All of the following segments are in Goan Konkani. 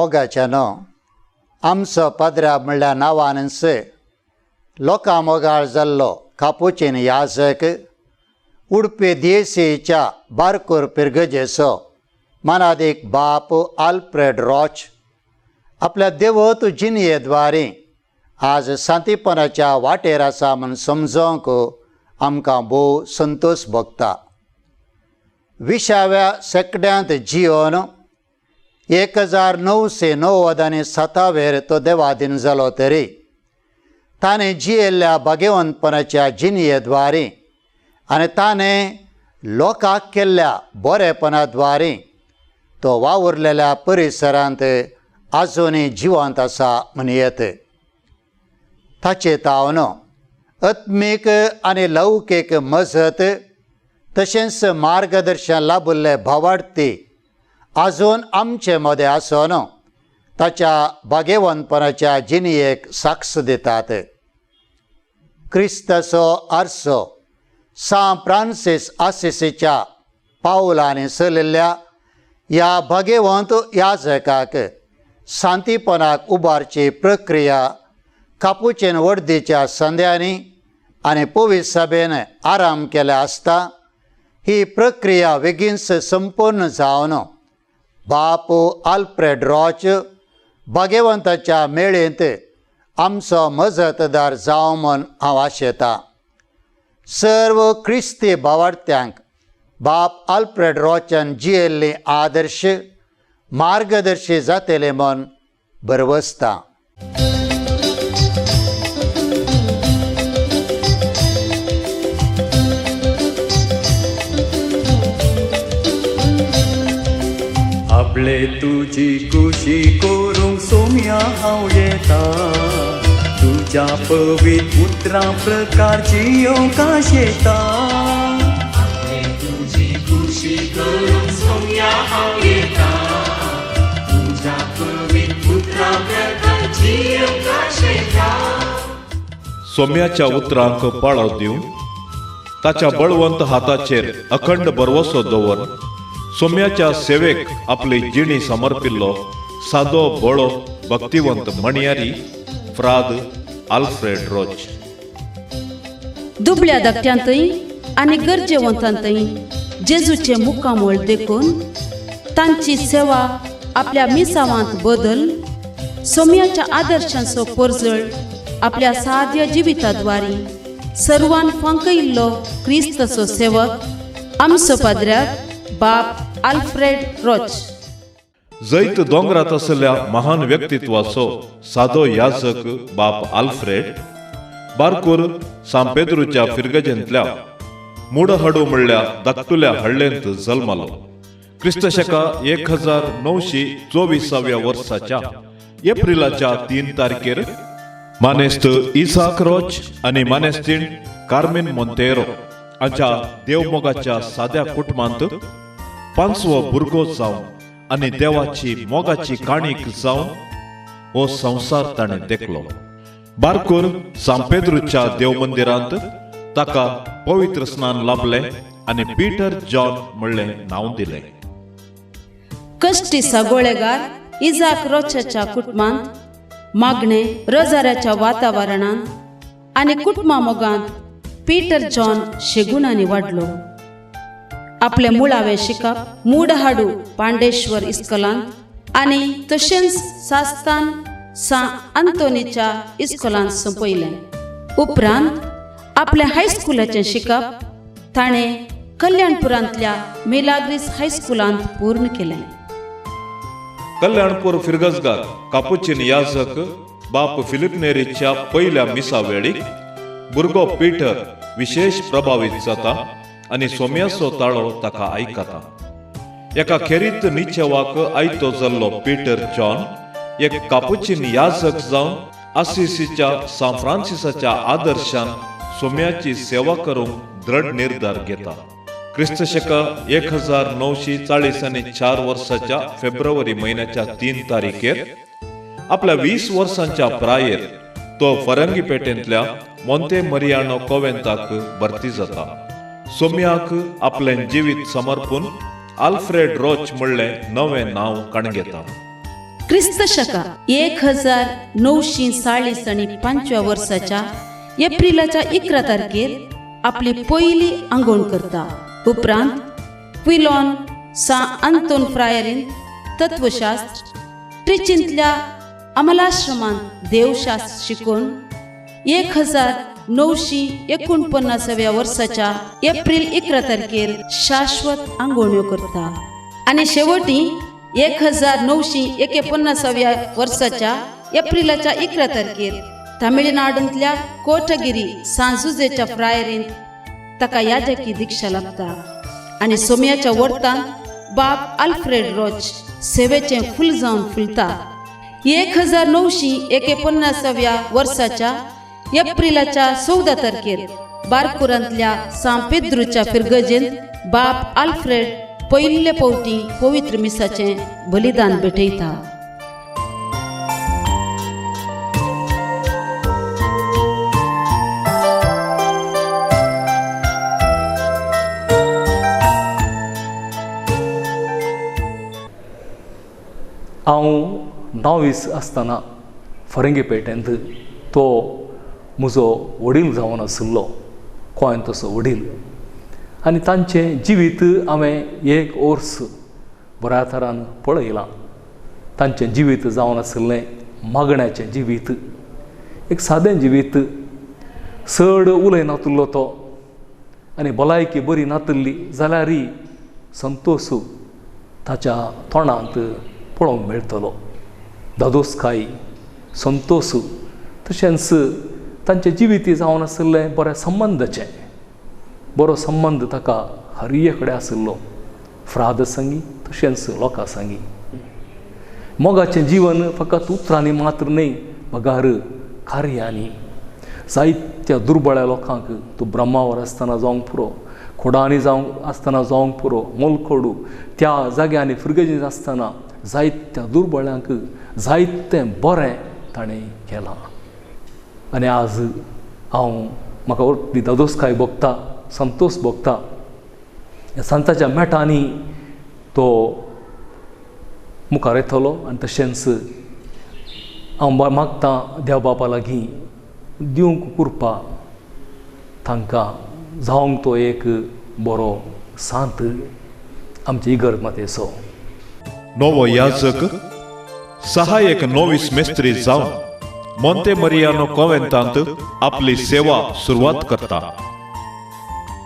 मोगाच्यानो, आमचो पाद्रा म्हणल्या नांवानच लोकां मोगाळ जाल्लो कापुचीन याजक, उडपी दियेसीच्या बारकूर पिरगजेचो मानादीक बाप आल्फ्रेड रॉच आपल्या देवत जिणयेद्वारे आज सांतीपणाच्या वाटेर आसा म्हूण समजोवंक आमकां भोव संतोश भोगता. विशाव्या शेंकड्यांत जियोन 1997 तो देवाधीन जालो तरी ताणें जियेल्ल्या भाग्यवंतपणाच्या जिणयेद्वारे आनी ताणें लोकांक केल्ल्या बरेपणाद्वारे तो वावुरलेल्या परिसरांत आजुनूय जिवंत आसा म्हणयेत. ताचे तावन आत्मीक आनी लौकीक मजत तशेंच मार्गदर्शन लाभिल्ले भावार्थी आजून आमचे मदें आसून ताच्या भाग्यवंतपणाच्या जिणयेक साक्ष दितात. क्रिस्ताचो आरसो सां फ्रांसीस आसिसीच्या पावलांनी चलिल्ल्या ह्या भाग्यवंत याजकाक शांतीपणाक उबारची प्रक्रिया कापुचीन वर्दीच्या संद्यांनी आनी पवित्र सभेन आराम केल्या आसता ही प्रक्रिया बेगीनच संपूर्ण जावन बाप आल्फ्रेड रॉच भाग्यवंताच्या मेळेंत आमचो मजतदार जावं म्हूण हांव आशेतां. सर्व क्रिस्ती भावार्थ्यांक बाप आल्फ्रेड रॉचान जियेल्ली आदर्श मार्गदर्शी जातले म्हूण भरवसता. आपले तुजी खुशी करूंक सोम्या हांव येता, तुज्या पवित्र उतरां प्रकार जियोंक आशेता. आपले तुजी खुशी करूंक सोम्या हांव येता, तुज्या पवित्र उतरां प्रकार जियोंक आशेता. सोम्याच्या उतरांक पाळो दिवन ताच्या बळवंत हाताचेर अखंड भरवसो दवर सोम्याच्या सेवेक आपली जिणी समर्पिल्लो सादो बोळो भक्तिवंत मणयारी फ्राद आल्फ्रेड रोच. दुबळ्या धाकट्यांतय आनी गरजेवंतांतय जेजूचें मुखामळ देखून तांची सेवा आपल्या मिसावांत बदल सोम्याच्या आदर्शांचो परजळ आपल्या साद्या जिविताद्वारे सर्वान फांकयिल्लो क्रिस्ताचो सेवक आमचो पाद्र्याक बाप आल्फ्रेड रोच. जैत दोंगरात आशिल्ल्या महान व्यक्तित्वाचो सादो याजक बाप आल्फ्रेड बारकूर सांपेद्रूच्या फिरगजेंतल्या मुडहडू म्हणल्या धाकटुल्या हळ्ळेंत जल्मलो. क्रिस्त शका 1924व्या वर्साच्या एप्रिलाच्या 3 तारखेर मानेस्त इसाक रोच आनी मानेस्तीण कार्मेन मोंतेरो हांच्या देवमोगाच्या साद्या कुटुंबांत पांचवो भुरगो जावन आनी देवाची मोगाची काणीक जावन हो संवसार ताणें देखलो. बारकूर सांपेद्रूच्या देवमंदिरांत ताका पवित्र स्नान लाभलें आनी पीटर जॉन म्हणलें नांव दिलें. कश्टी सगोळेगार इजाक रोचाच्या कुटुंबांत मागणे रोजाऱ्याच्या वातावरणांत आनी कुटुंबा मोगांत पीटर जॉन शेगुणांनी वाडलो. आपले मुळावे शिकप मूडहाडू पांडेश्वर इस्कोलांत आनी तशेंच सास्तान सां अंतोनीच्या इस्कोलांत सोंपयलें. उपरांत आपल्या हायस्कुलाचें शिकप ताणें कल्याणपुरांतल्या मिलाग्रीस हायस्कुलांत पूर्ण केलें. कल्याणपूर फिरगजगार कापुचीन याजक बाप फिलिप नेरीच्या पयल्या मिसा वेळी भुरगो पीटर विशेष प्रभावीत जाता आनी सोम्याचो ताळो ताका आयकता. एका खेरीत निचेवाक आयतो जाल्लो पीटर जॉन एक कापुचीन याजक जावन आसिसीच्या सां फ्रांसिसाच्या आदर्शान सोम्याची सेवा करूंक दृढ निर्धार घेता. क्रिस्त शका 1944 वर्साच्या फेब्रुवारी म्हयन्याच्या 3 तारखेर आपल्या 20 वर्सांच्या प्रायेर तो फरंगी पेटेंतल्या मोंते मरियानो कोवेंताक भरती जाता. सोम्याक आपलें जिवीत समर्पून आल्फ्रेड रोच म्हणलें नवें नांव कणगेता. क्रिस्त शका 1940 आनी 5व्या वर्साच्या एप्रिलाच्या 11 तारखेर आपली पयली आंगवण करता. उपरांत क्विलॉन सा आंतोन फ्रायरीन तत्वशास्त्र, ट्रिचींतल्या अमलाश्रमांत देवशास्त्र शिकून 1949व्या वर्साच्या एप्रिल 11 तारखेर शाश्वत आंगवण्यो करता आनी शेवटी 1949व्या वर्साच्या एप्रिलाच्या 11 तारखेर तमिळनाडूंतल्या कोटगिरी सांजुजेच्या फ्रायरींत ताका याजकी दीक्षा लागता आनी सोम्याच्या वर्तांत बाप आल्फ्रेड रोच सेवेचें फूल जावन फुलता. 1949व्या वर्साच्या एप्रिलाच्या 14 तारखेर बारकुरांतल्या सां पेद्रूच्या फिरगजेंत बाप आल्फ्रेड पयले फावटी पवित्र मिसाचें बलिदान भेटयता. हांव नॉवीस आसतना फरंगी पेटेंत तो म्हजो वडील जावन आशिल्लो, गोंयांत तसो वडील, आनी तांचें जिवीत हांवें एक वर्स बऱ्या तरान पळयलां. तांचें जिवीत जावन आशिल्लें मागण्याचें जिवीत, एक सादें जिवीत, चड उलयनातिल्लो तो आनी भलायकी बरी नातिल्ली जाल्यारय संतोश ताच्या तोंडांत पळोवंक मेळटलो, धादोसकाय, संतोश. तशेंच तांचें जिवीत जावन आशिल्लें बऱ्या संबंदाचें, बरो संबंद ताका हर कडेन आशिल्लो, फ्राद संगी तशेंच लोकां संगी. मोगाचें जीवन फकत उतरांनी मात्र न्हय बगार कार्यांनी. जायत्या दुर्बळ्या लोकांक तूं ब्रह्मावर आसतना जावंक पुरो, खोडांनी जावंक आसतना जावंक पुरो, मोलकोडू त्या जाग्यांनी फिरगजींत आसतना जायत्या दुर्बळ्यांक जायतें बरें ताणें केलां. आनी आज हांव म्हाका व्हडली धादोसकाय भोगता, संतोश भोगता. ह्या संताच्या मेटांनी तो मुखार येतलो आनी तशेंच हांव मागतां देव बापा लागीं दिवंक कृपा तांकां जावंक तो एक बरो सांत आमची इगर्ज मातेचो. नवो याजक सहायक नोवीस मेस्त्री जावन मोंते मरियानो कोवेंतांत आपली सेवा सुरवात करता.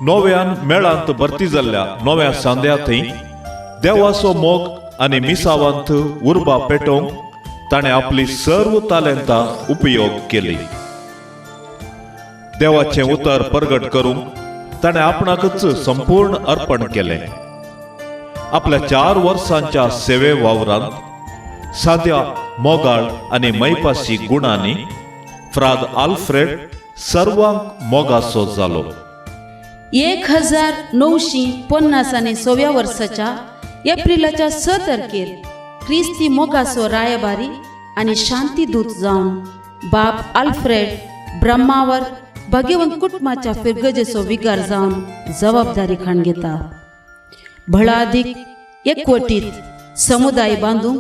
नव्यान मेळांत भरती जाल्ल्या नव्या सांद्या थंय देवाचो मोग आनी मिसावांत उर्बा पेटोवंक ताणें आपली सर्व तालेंतां उपयोग केली. देवाचें उतर परगट करूंक ताणें आपणाकच संपूर्ण अर्पण केलें. आपल्या 4 वर्सांच्या सेवे वावरांत साद्या मोगाळ आनी मैपासी गुणांनी फ्राद आल्फ्रेड सर्वांक मोगासो जालो. 1950 आनी 6व्या वर्साच्या एप्रिलाच्या 6 तारखेर क्रिस्ती मोगासो रायबारी आनी शांतीदूत जावन बाप आल्फ्रेड ब्रह्मावर भगवंत कुटुंबाच्या फिरगजेचो विगार जावन जबाबदारी खाण घेता. भळादीक एकवटीत समुदाय बांदूंक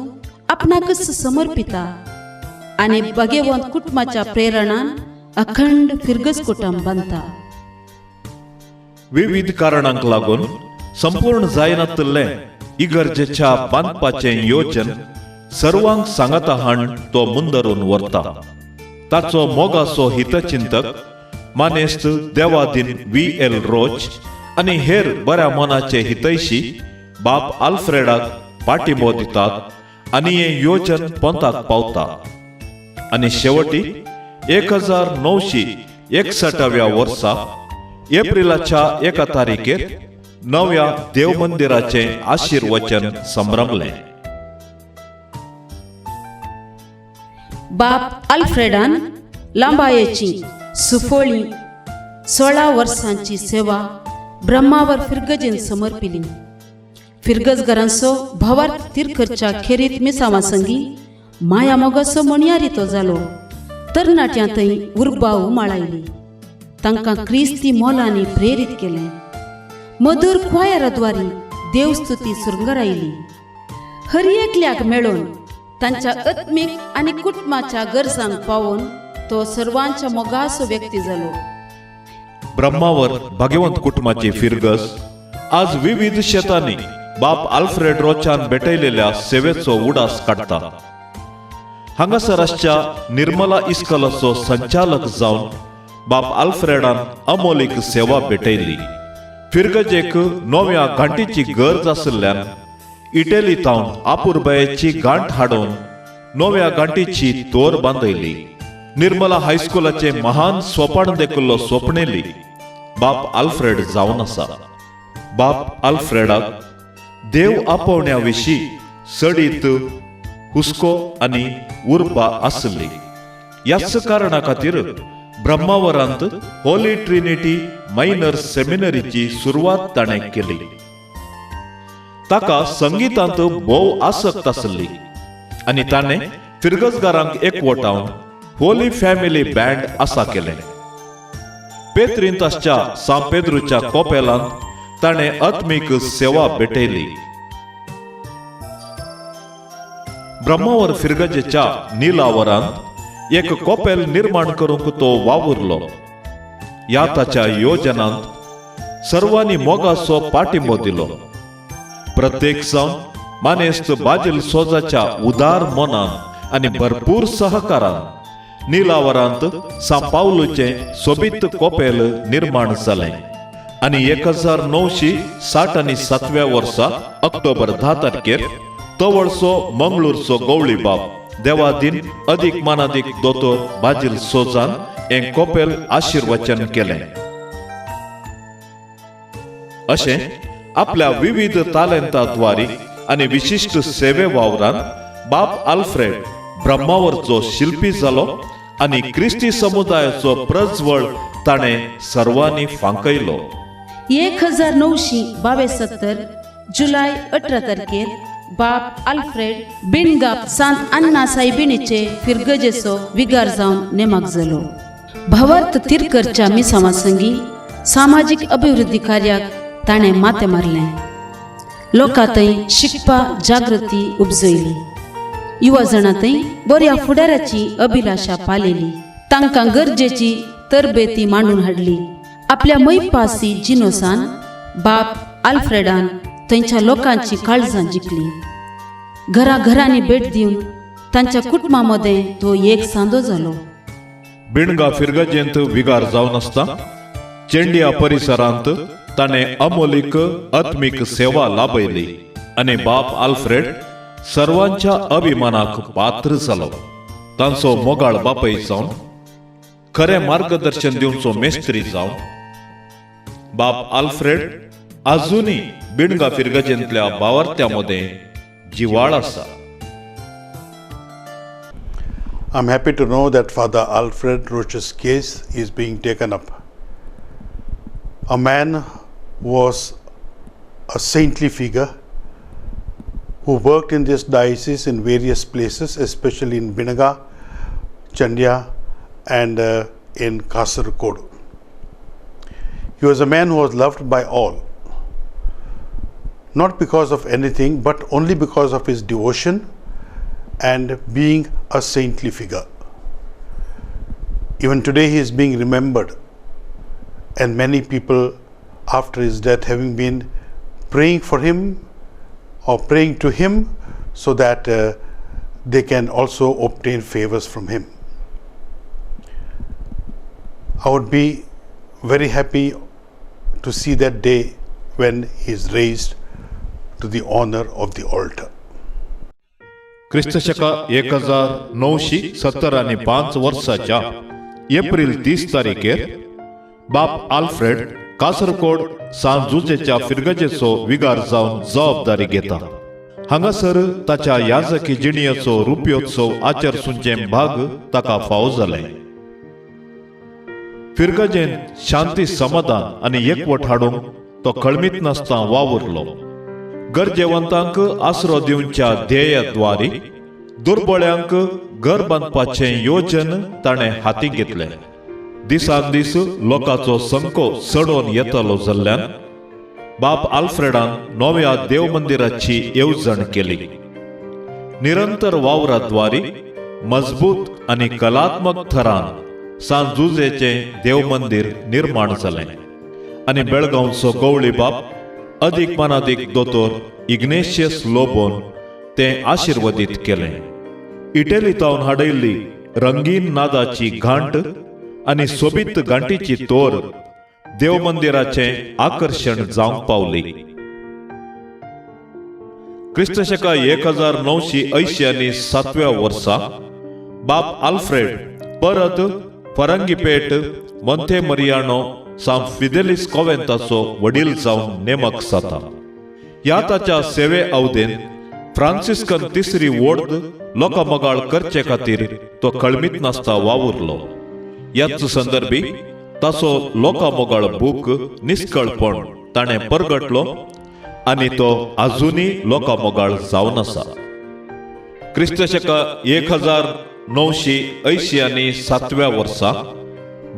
आपणाकच समर्पिता आनी भगवंत कुटुंबाच्या प्रेरणान अखंड फिरगज कुटुंब बांदता. विविध कारणांक लागून संपूर्ण जायनातिल्लें इगर्जेच्या बांदपाचें योजन सर्वांक सांगाता हाण तो मुंदरून व्हरता. ताचो मोगाचो हितचिंतक मानेस्त देवादीन V.L. रोच आनी हेर बऱ्या मनाचे हितैशी बाप आल्फ्रेडाक पाठिंबो दितात आनी हें योजन पंथाक पावता. आनी शेवटी 1961व्या वर्सा एप्रिलाच्या 1 तारखेर नव्या देवमंदिराचें आशीर्वचन संभ्रमलें. बाप आल्फ्रेडान लांबायेची सुफोळी 16 वर्सांची सेवा ब्रह्मावर फिरगजेन समर्पिली. फिरगजगरांचो भावार्थ तिरखरच्या खेरीत मिसावा संगी माया मोगाचो म्हणयारी तो जालो. तरणाट्यांतय उर्बा उमाळायली, तांकां क्रिस्ती मोलांनी प्रेरीत केलें. मधुर क्वायराद्वारी देवस्तुती सुरंगरायली. हर एकल्याक मेळून तांच्या आत्मीक आनी कुटुंबाच्या गरजांक पावून तो सर्वांच्या मोगाचो व्यक्ती जालो. ब्रह्मावर भाग्यवंत कुटुंबाची फिरगस आज विविध शेतांनी बाप आल्फ्रेड रोचान भेटयलेल्या सेवेचो उडास काडटा. हांगासर आसच्या निर्मला इस्कोलाचो संचालक जावन बाप आल्फ्रेडान अमोलीक सेवा भेटयली. फिरगजेक नव्या घांटीची गरज आशिल्ल्यान इटली तावन आपुरबायेची गांठ हाडून नव्या घांटीची तोर बांदयली. निर्मला हायस्कुलाचे महान सोपाण देखिल्लो स्वप्नेली बाप आल्फ्रेड जावन आसा. बाप आल्फ्रेडाक देव आपोवण्या विशीं सडीत हुस्को आनी उर्बा आसली. ह्याच कारणा खातीर ब्रह्मावरांत होली ट्रिनिटी मायनर सेमिनरीची सुरवात ताणें केली. ताका संगीतांत भोव आसक्त आसली आनी ताणें फिरगजगारांक एकवटावन होली फॅमिली बँड आसा केलें. पेत्रींत आसच्या सांत पेद्रूच्या कोपेलांत ताणें आत्मीक सेवा भेटयली. ब्रह्मावर फिरगजेच्या निलावरांत एक कोपेल निर्माण करूंक तो वावुरलो. ह्या ताच्या योजनांत सर्वांनी मोगाचो पाठिंबो दिलो. प्रत्येक जावन मानेस्त बाजील सोजाच्या उदार मनान आनी भरपूर सहकारान निलावरांत सां पावलूचें सोबीत कोपेल निर्माण जालें आनी 1967 आनी 7व्या वर्सा ऑक्टोबर 10 तारखेर तवळचो मंगळूरचो गवळी बाप देवादीन अदीक मानादीक दोतोर बाजील सोजान हें कोपेल आशिर्वचन केलें. अशें आपल्या विविध तालेंताद्वारी आनी विशिश्ट सेवे वावरान बाप आल्फ्रेड ब्रह्मावरचो शिल्पी जालो आनी क्रिस्ती समुदायाचो प्रज्वळ ताणें सर्वांनी फांकयलो. 1972 जुलय 18 तारखेर बाप आल्फ्रेड बिणगा सांत अन्ना सायबिणीचे फिरगजेचो विगार जावन नेमाक जालो. भावार्थ तिरकरच्या मिसांवा संगी सामाजीक अभिवृद्धी कार्याक ताणें माथें मारलें. लोकां थंय शिकपा जागृती उपजयली. युवा जाणां थंय बऱ्या फुडाराची अभिलाशा पालयली. तांकां गरजेची तरबेती मांडून हाडली. आपल्या मैपासी जिनोसान बाप आल्फ्रेडान थंयच्या लोकांची काळजां जिखली. घराघरांनी भेट दिवन तांच्या कुटुंबा मदें तो एक सांदो जालो. बिणगा फिरगजेंत विगार जावन आसता चेंडिया परिसरांत ताणें अमोलीक आत्मीक सेवा लाभयली आनी बाप आल्फ्रेड सर्वांच्या अभिमानाक पात्र जालो. तांचो मोगाळ बापय जावन खरें मार्गदर्शन दिवचो मेस्त्री जावन बाप आल्फ्रेड आजुनूय बिणगा फिरगजेंतल्या बावार्थ्या मदें जिवाळ आसा. I'm happy to know that Father Alfred Roach's case is being taken up. A man who was a saintly figure who worked in this diocese in various places, especially in Binaga, Chandia and in Kasaragod. He was a man who was loved by all, not because of anything, but only because of his devotion and being a saintly figure. Even today he is being remembered, and many people after his death having been praying for him or praying to him so that they can also obtain favors from him. I would be very happy to see that day when he is raised to the honor of the altar. क्रिस्त शका 1975 वर्साच्या एप्रिल 30 तारखेर बाप आल्फ्रेड कासरकोड सांत जुजेच्या फिरगजेचो विगार जावन जबाबदारी घेता. हांगासर ताच्या याजकी जिणेचो रुप्योत्सव आचरसूंचे भाग ताका फावो जालें. फिरगजेन शांती समाधान आनी एकवट हाडूंक तो खळमीत नासता वावुरलो. गरजेवंतांक आसरो दिवच्या ध्येयाद्वारी दुर्बळ्यांक घर बांदपाचें योजन ताणें हाती घेतलें. दिसान दीस लोकांचो संको चडोवन येतालो जाल्ल्यान बाप आल्फ्रेडान नव्या देव मंदिराची येवजण केली. निरंतर वावराद्वारी मजबूत आनी कलात्मक थरान सांत जुजेचें देवमंदीर निर्माण जालें आनी बेळगांवचो गवळी बाप अदीक मानादीक दोतोर इग्नेशियस लोबोन तें आशिर्वदीत केलें. इटली तावन हाडयल्ली रंगीन नादाची घांट आनी सोबीत घांटीची तोर देवमंदिराचें आकर्शण जावंक पावली. क्रिस्त शका 1980 आनी 7व्या वर्सा बाप आल्फ्रेड परत फरंगीपेट मोंते मरियानो सांत फिदेलिस कोवेंताचो वडील जावन नेमक जाता. ह्या ताच्या सेवे अवधेन फ्रांसिस्कन तिसरी वोर्द लोकामगाळ करचे खातीर तो कळमीत नासता वावुरलो. ह्याच संदर्भी ताचो लोकामोगाळ बूक निस्कळपण ताणें परगटलो आनी तो आजुनूय लोकामोगाळ जावन आसा. क्रिस्त शका 1980 आनी 7व्या वर्सा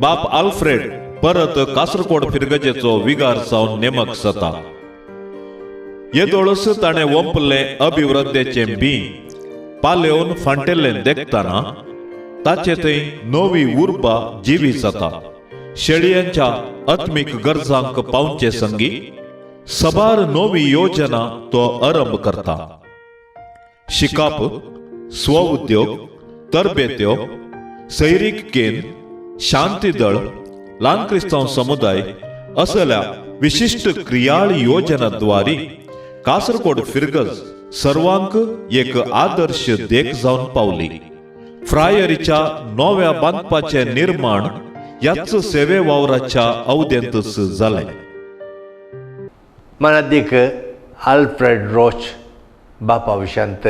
बाप आल्फ्रेड परत कासरकोड फिरगजेचो विगार जावन नेमक जाता. येदोळस ताणें वंपल्लें अभिवृद्धेचें बी पालेवन फांटेल्लें देखतना ताचे थंय नवी उर्बा जिवी जाता. शेळयांच्या आत्मीक गरजांक पावचे संगी सबार नवी योजना तो आरंभ करता. शिकाप, स्वउद्योग, तरबेत्यो, सैरीक केंद्र, शांती दळ, ल्हान क्रिस्तांव समुदाय असल्या विशिश्ट क्रियाळ योजनाद्वारे कासरकोड फिरगज सर्वांक एक आदर्श देख जावन पावली. फ्रायरीच्या नव्या बांदपाचें निर्माण ह्याच सेवे वावराच्या अवधेंतच जालें. मानादीक आल्फ्रेड रोच बापा विशांत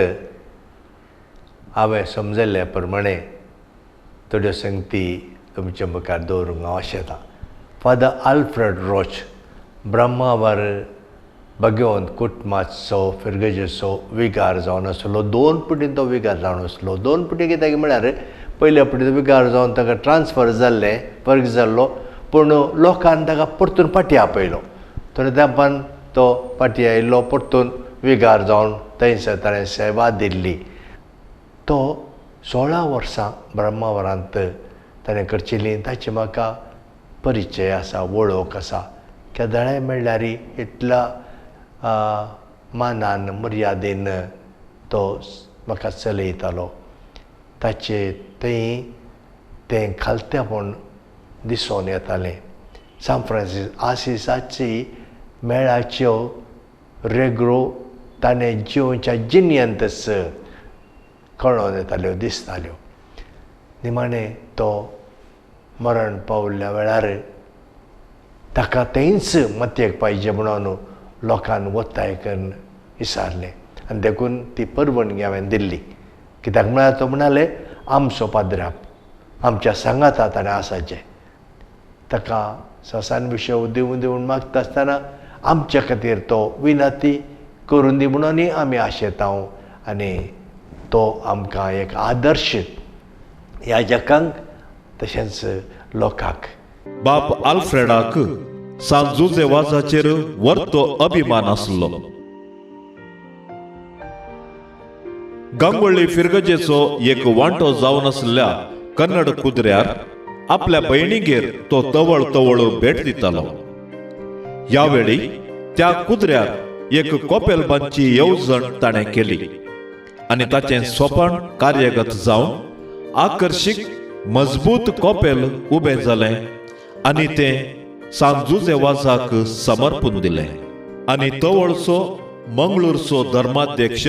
हांवें समजल्ल्या प्रमाणे थोड्यो संगती तुमच्या मुखार दवरूंक हांव आशेतां. फादर आल्फ्रेड रोच ब्रह्मावर भगवंत कुटुंबाचो फिरगजेचो विगार जावन आसलो. दोन पुटीन तो विगार जावन आसलो. दोन पुटी कित्याक म्हळ्यार पयल्या पुटीन विगार जावन ताका ट्रान्सफर जाल्लें, वर्ग जाल्लो, पूण लोकान ताका परतून फाटीं आपयलो. थोड्या तेंपान तो फाटीं आयिल्लो, परतून विगार जावन थंयसर ताणें सेवा दिल्ली. तो 16 वर्सां ब्रह्मावरांत ताणें करचेली. ताची म्हाका परिचय आसा, वळख आसा. केदळाय म्हणल्यार इतल्या मानान मर्यादेन तो म्हाका चलयतालो. ताचे थंय तें खालतेपण दिसून येतालें. सांत फ्रांसीस आसिसाची मेळाच्यो रेग्रो ताणें जिवच्या जिन्यांतच कळोन येताल्यो, दिसताल्यो. निमाणें तो मरण पावल्ल्या वेळार ताका तेंच मत्येक पाहिजे म्हणून लोकान वताय करून विचारलें आनी देखून ती परवणगी हांवें दिल्ली. कित्याक म्हळ्यार तो म्हणाले आमचो पाद्राप आमच्या सांगाता ताणें आसाचें. ताका ससान विशय दिवन दिवन मागता आसतना आमच्या खातीर तो विनंती करून दी म्हणून आमी आशेता आनी तो आमकां एक आदर्श ह्या जगांक तशेंच लोकांक. बाप आल्फ्रेडाक सांत जुजे वाजाचेर वर्तो अभिमान आसलो. गांगोळ्ळी फिरगजेचो एक वांटो जावन आसल्या कन्नड कुदऱ्यार आपल्या भयणीगेर तो तवळ तवळ भेट दितालो. ह्या वेळी त्या कुदऱ्यार एक कोपेल बांदची येवजण ताणें केली आनी ताचें सोपान कार्यगत जावन आकर्शीक मजबूत कोपेल उबें जालें आनी तें सांत जुजे वाजाक समर्पून दिलें. आनी तवळचो मंगळूरचो धर्माध्यक्ष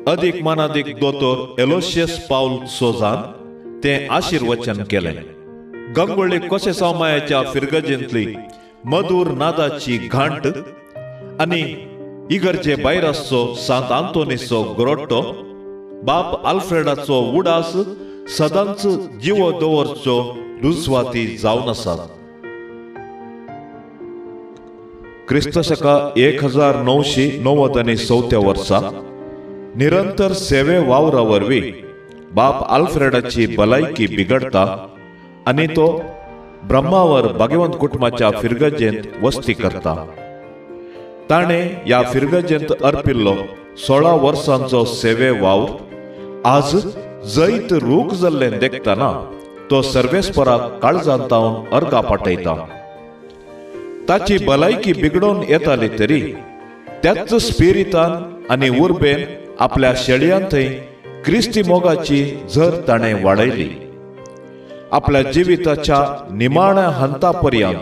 अदीक मानादीक दोतोर एलोशियस पावल सोजान तें आशिर्वचन केलें. गंगोळ्ळी कोशेसांवमायाच्या फिरगजेंतली मधुर नादाची घांट आनी इगर्जे भायर आसचो सांत आंतोनीचो ग्रोट्टो बाप आल्फ्रेडाचो उडास सदांच जिवो दवरचो रुजवाती जावन आसात. क्रिस्त शका 1994 वर्सा निरंतर सेवे वावरा वरवीं बाप आल्फ्रेडाची भलायकी बिगडटा आनी तो ब्रह्मावर भाग्यवंत कुटुंबाच्या फिरगजेंत वस्ती करता. ताणें ह्या फिरगजेंत अर्पिल्लो 16 वर्सांचो सेवे वावर आज जैत रूख जाल्लें देखतना तो सर्वेस्पराक काळजांत अर्गा पाठयता. ताची भलायकी बिगडोवन येताली तरी त्याच स्पिरितान आनी उर्बेन आपल्या शेळयां थंय क्रिस्ती मोगाची झर ताणें वाडयली. आपल्या जिविताच्या निमाण्या हंता पर्यंत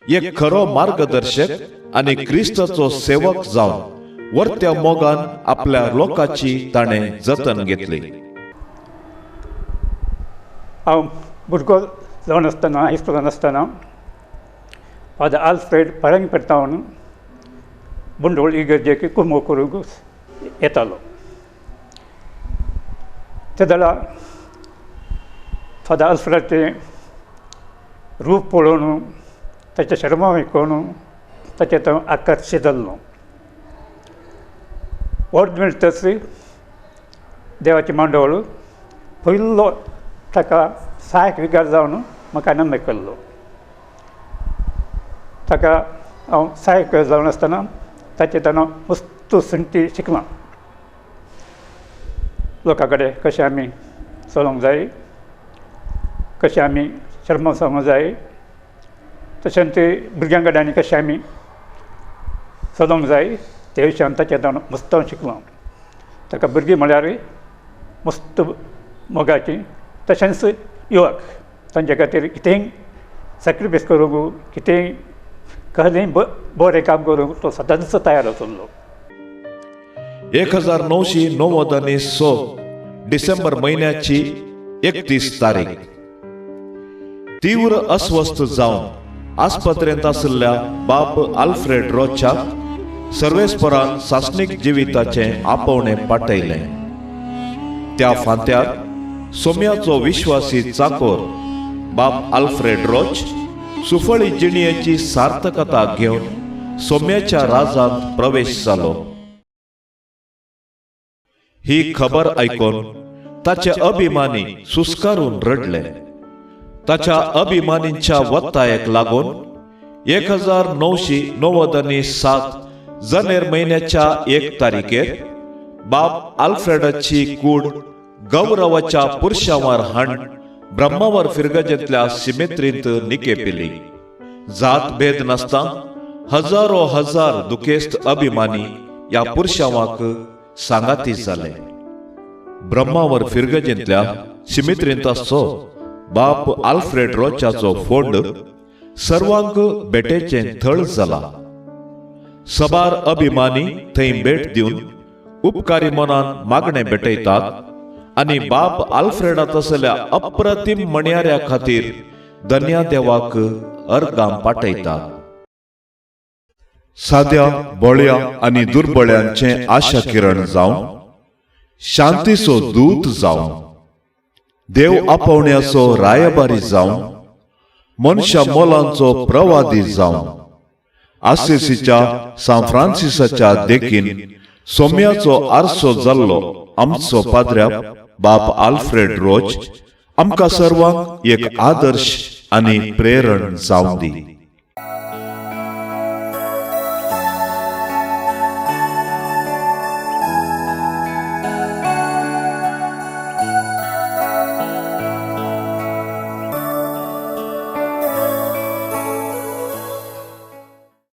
एक खरो मार्गदर्शक आनी क्रिस्ताचो सेवक जावन वर्त्या मोगान आपल्या लोकाची ताणें जतन घेतली. हांव भुरगो जावन आसतना हायस्कुलान आसतना फादर आल्फ्रेड परांगी पडटा बंडोळ इगर्जेक कुमो करूंक येतालो. ते जाल्यार फादर आल्फ्रेडाचें रूप पळोवन ताचें शर्मांव आयकून ताचें हांव आकर्शीत जाल्लो. वर्ग मेळटच देवाची मांडवळ पयलो ताका सहायक विगार जावन म्हाका आनंद केल्लो. ताका हांव सहायक जावन आसतना ताचें ताणें मस्त संटी शिकलां. लोकां कडेन कशें आमी चलोवंक जाय, कशें आमी शर्मांव सांगूंक जाय, तशेंच ते भुरग्यां कडेन आनी कशें आमी चलोवंक जाय ते विशयान ताचें हांव मस्त शिकलां. ताका भुरगीं म्हळ्यार मस्त मोगाचीं, तशेंच युवक तांचे खातीर कितेंय सॅक्रिफायस करूंक, कितेंय कसलेंय बरें काम करूंक तो सदांच तयार आसलो. 1996 डिसेंबर म्हयन्याची 31 तारीख तीव्र अस्वस्थ जावन आस्पत्रेंत आशिल्ल्या बाप आल्फ्रेड रोचाक सर्वेस्परान सासणीक जिविताचें आपोवणें पाठयलें. त्या फांत्यार सोम्याचो विश्वासी चाकोर बाप आल्फ्रेड रोच सुफळी जिणयेची सार्थकता घेवन सोम्याच्या राजांत प्रवेश जालो. ही खबर आयकून ताचे अभिमानी सुस्कारून रडले. ताच्या अभिमानींच्या वत्तायेक लागून 1997 जानेर म्हयन्याच्या 1 तारखेर बाप आल्फ्रेडाची कूड गौरवाच्या पुरशांवार हाण ब्रह्मावर फिरगजेंतल्या सिमेत्रींत निकेपिली. जात भेद नासता हजारो हजार दुखेस्त अभिमानी ह्या पुरशांवाक सांगाती जाले. ब्रह्मावर फिरगजेंतल्या सिमेत्रींत आसचो बाप आल्फ्रेड रोचाचो फोंड सर्वांक भेटेचें थळ जाला. सबार अभिमानी थंय भेट दिवन उपकारी मनान मागणें भेटयतात आनी बाप आल्फ्रेडा तसल्या अप्रतीम म्हणयाऱ्या खातीर धन्या देवाक अर्गां पाठयतात. साद्या बळ्या आनी दुर्बळ्यांचें आशा किरण जावन, शांतीचो दूत जावन, देव आपोवण्याचो रायबारी जावन, मनशा मोलांचो प्रवादी जावन, आसिसीच्या सान फ्रांसिसाच्या देखीन सोम्याचो आरसो जाल्लो आमचो पाद्र्या बाप आल्फ्रेड रोच आमकां सर्वांक एक आदर्श आनी प्रेरण जावं दी.